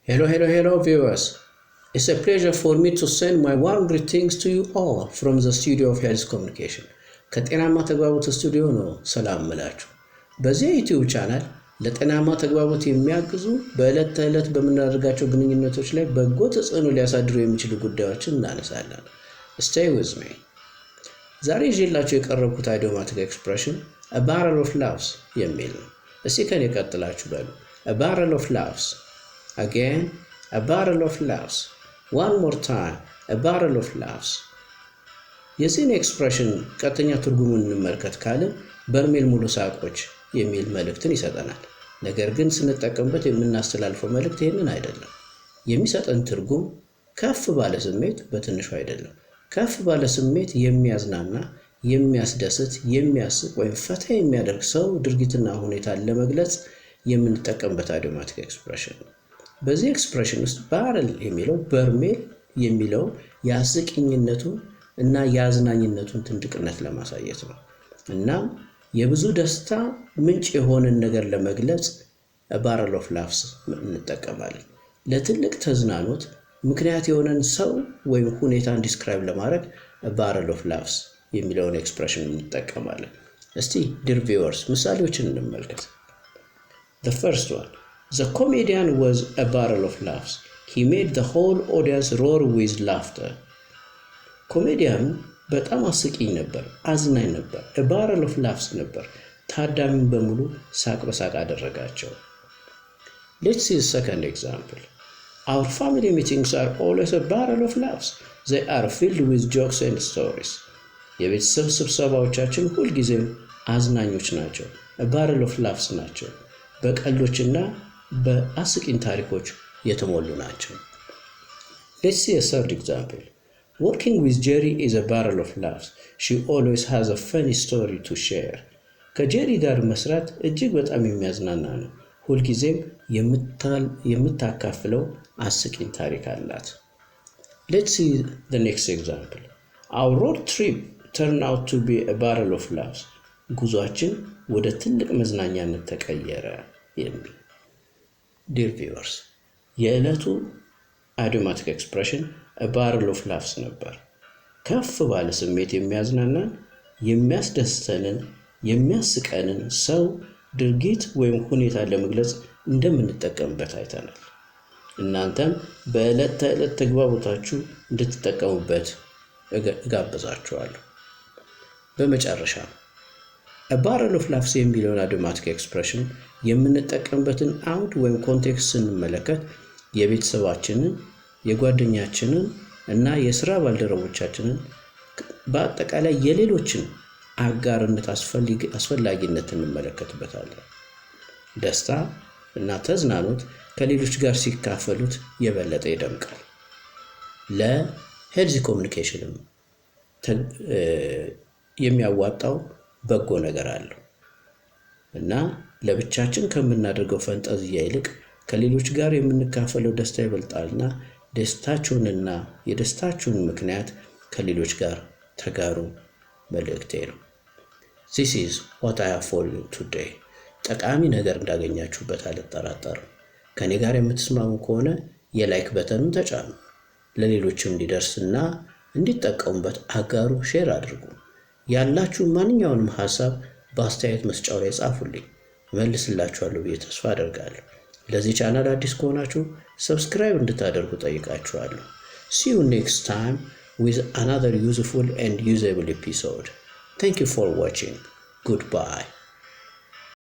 Hello, hello, hello, viewers. It's a pleasure for me to send my warm greetings to you all from the studio of Health Communication. ከጤናማ ተግባቦት ስቱዲዮ ነው ሰላም ምላችሁ። በዚህ የዩቲዩብ ቻናል ለጤናማ ተግባቦት የሚያግዙ፣ በዕለት ተዕለት በምናደርጋቸው ግንኙነቶች ላይ በጎ ተጽዕኖ ሊያሳድሩ የሚችሉ ጉዳዮችን እናነሳለን። Stay with me. ዛሬ ይዤላችሁ የቀረብኩት idiomatic expression "a barrel of laughs" የሚል ነው። እስቲ ከኔ ቀጥላችሁ በሉ። A barrel of laughs. Again, a barrel of laughs. One more time, a barrel of laughs. የዚህን expression ቀጥተኛ ትርጉሙን እንመልከት ካልን በርሜል ሙሉ ሳቆች የሚል መልእክትን ይሰጠናል። ነገር ግን ስንጠቀምበት የምናስተላልፈው መልእክት ይህንን አይደለም። የሚሰጠን ትርጉም ከፍ ባለ ስሜት፣ በትንሹ አይደለም፣ ከፍ ባለ ስሜት የሚያዝናና፣ የሚያስደስት፣ የሚያስቅ ወይም ፈታ የሚያደርግ ሰው፣ ድርጊትና ሁኔታን ለመግለጽ የምንጠቀምበት idiomatic expression ነው። በዚህ expression ውስጥ barrel የሚለው፣ በርሜል የሚለው የአስቂኝነቱን እና የአዝናኝነቱን ትልቅነት ለማሳየት ነው። እናም የብዙ ደስታ ምንጭ የሆነን ነገር ለመግለጽ barrel of laughs እንጠቀማለን። ለትልቅ ተዝናኖት ምክንያት የሆነን ሰው ወይም ሁኔታን describe ለማድረግ barrel of laughs የሚለውን expression እንጠቀማለን። እስቲ dear viewers፣ ምሳሌዎችን እንመልከት። The first one: The comedian was a barrel of laughs. He made the whole audience roar with laughter. ኮሜዲያኑ በጣም አስቂኝ ነበር፣ አዝናኝ ነበር። A barrel of laughs ነበር። ታዳሚውን በሙሉ ሳቅ በሳቅ አደረጋቸው። Let's see the second example. Our family meetings are always a barrel of laughs. They are filled with jokes and stories. የቤተሰብ ስብሰባዎቻችን ሁልጊዜም አዝናኞች ናቸው። A barrel of laughs ናቸው። በቀልዶችና በአስቂኝ ታሪኮች የተሞሉ ናቸው። Let's see a third example. Working with Jerry is a barrel of laughs. She always has a funny story to share. ከጄሪ ጋር መስራት እጅግ በጣም የሚያዝናና ነው። ሁልጊዜም የምታካፍለው አስቂኝ ታሪክ አላት። Let's see the next example. Our road trip turned out to be a barrel of laughs. ጉዟችን ወደ ትልቅ መዝናኛነት ተቀየረ የሚል። Dear viewers፣ የዕለቱ idiomatic expression barrel of laughs ነበር። ከፍ ባለ ስሜት የሚያዝናናን፣ የሚያስደስተንን፣ የሚያስቀንን ሰው፣ ድርጊት ወይም ሁኔታን ለመግለጽ እንደምንጠቀምበት አይተናል። እናንተም በዕለት ተዕለት ተግባቦታችሁ እንድትጠቀሙበት እጋብዛችኋለሁ። በመጨረሻ barrel of laughs የሚለውን idiomatic expression የምንጠቀምበትን አውድ ወይም context ስንመለከት የቤተሰባችንን፣ የጓደኛችንን እና የስራ ባልደረቦቻችንን፣ በአጠቃላይ የሌሎችን አጋርነት አስፈላጊነት እንመለከትበታለን። ደስታ እና ተዝናኖት ከሌሎች ጋር ሲካፈሉት የበለጠ ይደምቃል። ለ healthy communication ም የሚያዋጣው በጎ ነገር አለው እና ለብቻችን ከምናደርገው ፈንጠዝያ ይልቅ ከሌሎች ጋር የምንካፈለው ደስታ ይበልጣልና ደስታችሁንና የደስታችሁን ምክንያት ከሌሎች ጋር ተጋሩ መልእክቴ ነው። This is what I have for you today። ጠቃሚ ነገር እንዳገኛችሁበት አልጠራጠርም። ከእኔ ጋር የምትስማሙ ከሆነ የ like button ኑን ተጫኑ። ለሌሎችም እንዲደርስና እንዲጠቀሙበት አጋሩ፣ share አድርጉ። ያላችሁ ማንኛውንም ሀሳብ በአስተያየት መስጫው ላይ ጻፉልኝ፣ እመልስላችኋለሁ ብዬ ተስፋ አደርጋለሁ። ለዚህ ቻናል አዲስ ከሆናችሁ subscribe እንድታደርጉ ጠይቃችኋለሁ። See you next time with another useful and usable episode. Thank you for watching. Goodbye.